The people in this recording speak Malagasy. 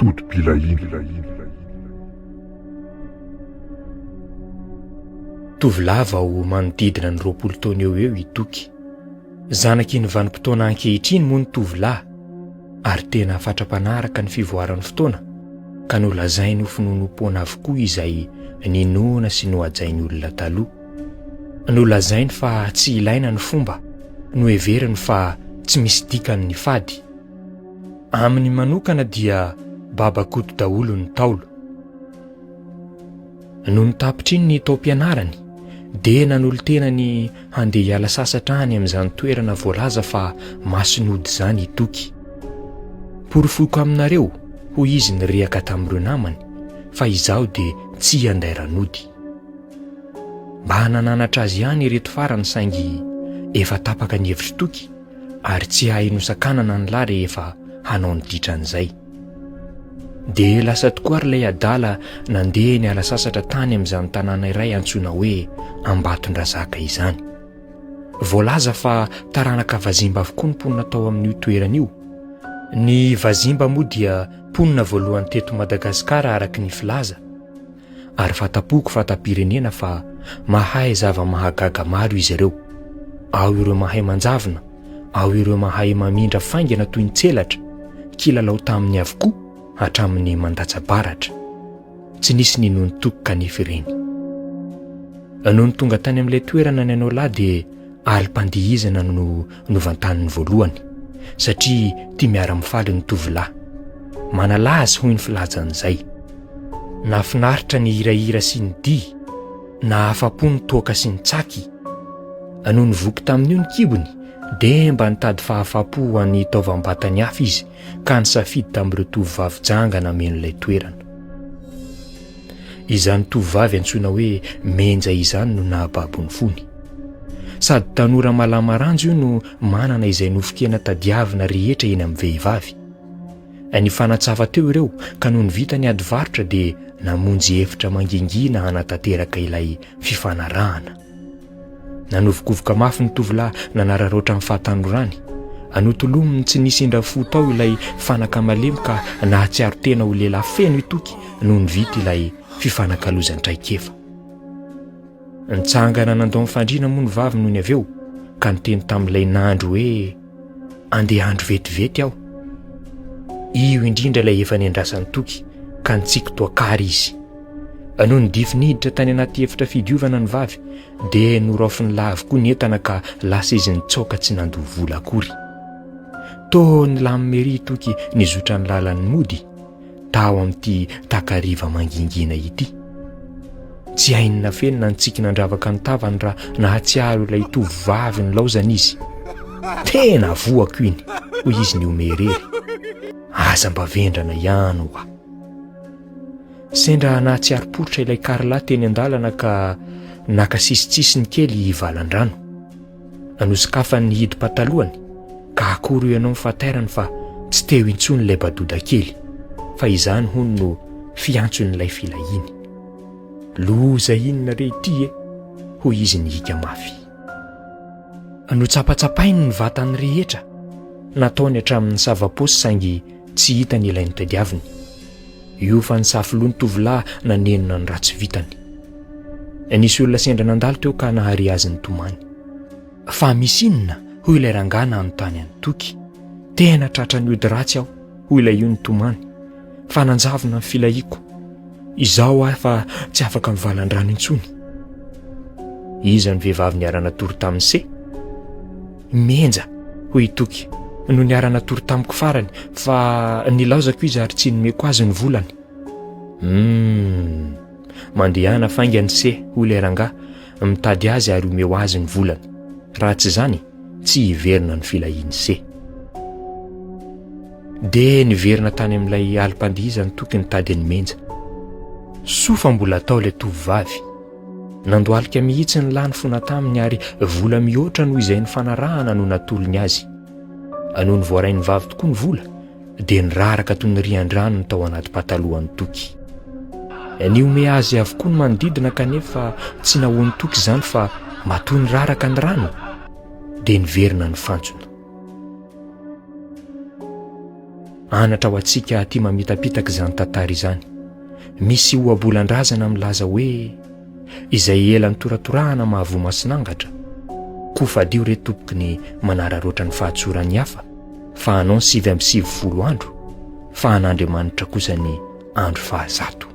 Todi-pilahiana. Tovolahy vao manodidina ny 20 taona eo ho eo i Toky. Zanaky ny vanim-potoana ankehitriny moa ny tovolahy ary tena fatra-panaraka ny fivoaran'ny fotoana ka nolazainy ho finoanoam-poana avokoa izay ninoana sy nohajain'ny olona taloha. Nolazainy fa tsy ilaina ny fomba, noheveriny fa tsy misy dikany ny fady. Aminy manokana dia babakoto daholo ny Ntaolo. Nony tapitra iny ny taom-pianarany dia nanolo-tena ny handeha hiala sasatra any amin'izany toerana voalaza fa masin'ody izany i Toky. Porofoiko aminareo, hoy izy nirehaka tamin'ireo namany, fa izaho dia tsy handairan'ody. Mba nananatra azy ihany ireto farany saingy efa tapaka ny hevitr'i Toky ary tsy hay nosakanana ny lahy rehefa hanao ny ditran'izay. Dia lasa tokoa ary ilay adala nandeha niala sasatra tany amin'izany tanàna iray antsoina hoe Ambatondrazaka izany. Voalaza fa taranaka vazimba avokoa ny mponina tao amin'io toerana io. Ny vazimba moa dia mponina voalohany teto Madagasikara araka ny filaza. Ary fata-poko fata-pirenena fa mahay zava-mahagaga maro izy ireo. Ao ireo mahay manjavona, ao ireo mahay mamindra faingana toy ny tselatra, kilalao taminy avokoa hatramin'ny mandatsa-baratra. Tsy nisy ninoan'i Toky kanefa ireny. Nony tonga tany amin'ilay toerana ny anao lahy dia alim-pandihizana no novantaniny voalohany, satria tia miara-mifaly ny tovolahy. Manalazy hoy ny filazan'izay. Nahafinaritra ny hirahira sy ny dihy, nahafa-po ny toaka sy ny tsaky. Nony voky tamin'io ny kibony dia mba nitady fahafapo ho an'ny taovam-batany hafa izy ka nisafidy tamin'ireo tovovavy janga nameno ilay toerana. Izany tovovavy antsoina hoe Menja izany no nahababo ny fony. Sady tanora malama ranjo io no manana izay nofon-kena tadiavina rehetra eny amin'ny vehivavy. Nifanatsafa teo ireo ka nony vita ny ady varotra dia namonjy efitra mangingina hanatanteraka ilay fifanarahana. Nanovokovoka mafy ny tovolahy nanararaotra ny fahatanorany. Notolominy tsy nisy indra fo tao ilay fanaka malemy ka nahatsiaro tena ho lehilahy feno i Toky nony vita ilay fifanakalozan-traikefa. Nitsangana nandao ny fandriana moa ny vavy nony avy eo ka niteny tamin'ilay nandry hoe andeha handry vetivety aho. Io indrindra ilay efa niandrasan'i Toky ka nitsiky toa kary izy. Nony dify niditra tany anaty efitra fidiovana ny vavy dia noraofin'ny lahy avokoa ny entana ka lasa izy nitsoaka tsy nandoa vola akory. Toa nilamina ery i Toky nizotra ny lalany mody tao amin'ity takariva mangingina ity. Tsy hainy nafenina ny tsiky nandravaka ny tavany raha nahatsiaro ilay tovovavy nilaozana izy. Tena voako iny, hoy izy nihomehy irery. Aza mba vendrana ihany ho'a. Sendra nahatsiaro poritra ilay Carla teny an-dalana ka naka sisintsisiny kely hivalan-drano. Nosokafany ny hidim-patalohany ka akory io ianao ny fahatairany fa tsy teo intsony ilay badoda kely fa izany hono no fiantson'ilay filahiany. Loza inona re ity e! hoy izy nihika mafy. Notsapatsapainy ny vatany rehetra, nataony hatramin'ny sava-paosy saingy tsy hitany ilay notadiaviny. Io fa nisafo loha ny tovolahy nanenina ny ratsy vitany. Nisy olona sendra nandalo teo ka nahare azy nitomany. Fa misy inona? hoy ilay rangahy nanontany an'i Toky. Tena tratran'ny ody ratsy aho, hoy ilay io nitomany, fa nanjavona ny filahiako. Izao aho fa tsy afaka mivalan-drano intsony. Iza no vehivavy niara-natory tamin'i Se? Menja, hoy i Toky, no niara-natory tamiko farany fa nilaozako izy ary tsy nomeko azy ny volany. Humm. Mandehana faingana se, hoy ilay rangahy, mitady azy ary omeo azy ny volany. Raha tsy izany, tsy hiverina ny filahian'i se. Dia niverina tany amin'ilay alim-pandihizany Toky nitady an'i Menja. Soa fa mbola tao ilay tovovavy. Nandohalika mihitsy ny lahy nifona taminy ary vola mihoatra noho izay nifanarahana no natolony azy. Nony voarain'ny vavy tokoa ny vola dia niraraka toy ny rian-drano ny tao anaty patalohan'i Toky. Nihomehy azy avokoa ny manodidina kanefa tsy nahoan'i Toky izany fa matoa niraraka ny rano dia niverina ny fantsona. Anatra ho antsika aty mamitapitaka izany tantara izany. Misy ohabolan-drazana milaza hoe izay ela nitoratorahana mahavoa masin'angatra. Koa fadio re tompoko ny manararaotra ny fahatsoran'ny hafa fa anao ny 99 andro fa an'Andriamanitra kosa ny andro fahazato.